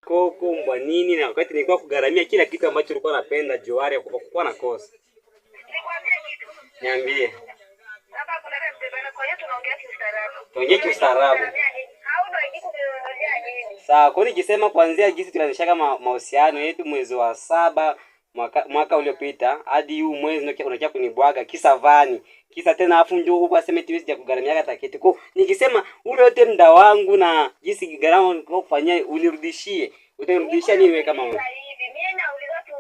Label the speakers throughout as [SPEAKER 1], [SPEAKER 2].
[SPEAKER 1] Koko mbwa nini, na wakati nilikuwa kugharamia kila kitu ambacho ulikuwa unapenda Johari, kwa kuwa na kosa.
[SPEAKER 2] Nikwambie kitu.
[SPEAKER 1] Niambie.
[SPEAKER 2] Hapa kuna mbebana, kwa hiyo tunaongea kiustaarabu.
[SPEAKER 1] Tuongee kiustaarabu.
[SPEAKER 2] Hauna idea kuninunulia nini?
[SPEAKER 1] Sawa, kwa hiyo nikisema kuanzia jinsi tulianzishaga mahusiano yetu mwezi wa 7 mwaka uliopita hadi huu mwezi unakia kunibwaga kisa vani. Kisa tena afu ndio huko aseme eti sija kugharamia hata kitu. Kwa nikisema ule yote muda wangu na jinsi gharama nilikuwa kufanyia unirudishie. Utanirudishia nini wewe kama wewe?
[SPEAKER 2] Mimi nauliza tu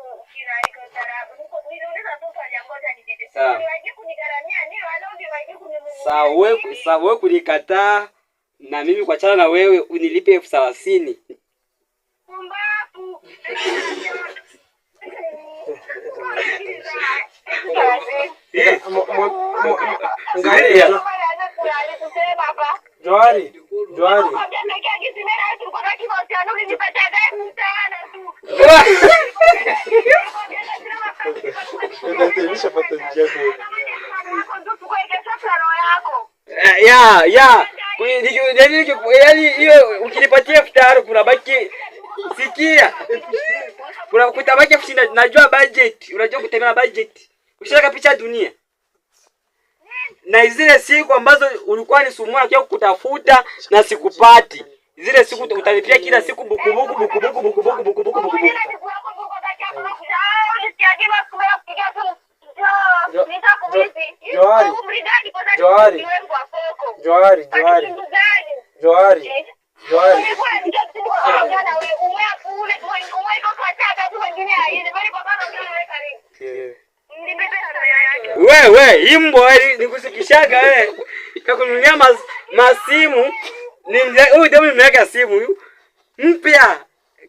[SPEAKER 2] kiustaarabu. Niliuliza tu swali moja nijibu.
[SPEAKER 1] Sawa.
[SPEAKER 2] Uliwahi kunigharamia nini wala uliwahi kuninunulia?
[SPEAKER 1] Sawa, wewe kunikataa na mimi kuachana na wewe unilipe 30,000.
[SPEAKER 2] Pumbavu.
[SPEAKER 1] Angalia.
[SPEAKER 3] Johari, Johari.
[SPEAKER 1] Ya, ya. Yaani hiyo ukinipatia 5,000 kuna baki, sikia. Kuna kutabaki 6,000, najua budget. Unajua kutembea na budget. Ushaka picha dunia. Na zile siku ambazo ulikuwa nisumbua kwa kutafuta na sikupati. Zile siku utalipia kila siku buku buku buku buku buku buku buku buku buku.
[SPEAKER 3] Johari. Johari. Johari, Johari. Johari. Johari.
[SPEAKER 1] Wewe imbo nikusikishaga wewe. Kakununulia masimu. Ni huyu ndio nimeweka simu huyu. Mpya.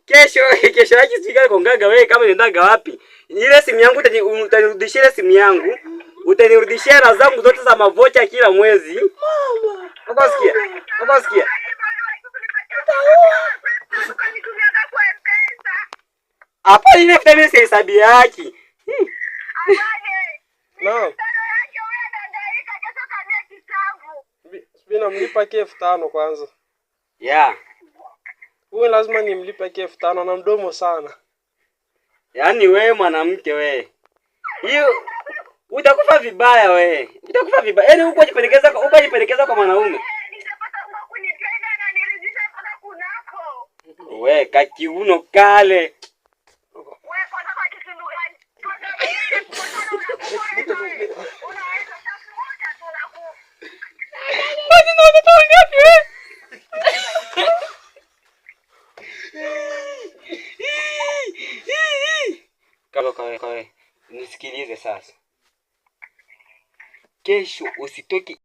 [SPEAKER 1] Kesho kesho yake sijui kongaga wewe kama niendaga wapi. Ile simu yangu utanirudishia ile simu yangu. Utanirudishia hela zangu zote za mavocha kila mwezi.
[SPEAKER 3] Mama.
[SPEAKER 1] Unasikia? Unasikia? Hapa ile family si hesabu yake.
[SPEAKER 3] Naam. Mimi namlipa 5,000 kwanza.
[SPEAKER 1] Yeah.
[SPEAKER 3] Huyu lazima nimlipe 5,000 na mdomo sana.
[SPEAKER 1] Yaani wewe mwanamke wewe. Hiyo utakufa vibaya wewe. Utakufa vibaya. Yaani huko unajipendekeza kwa mwanaume. Wewe kakiuno kale. Kawe, nisikilize sasa. Kesho usitoki.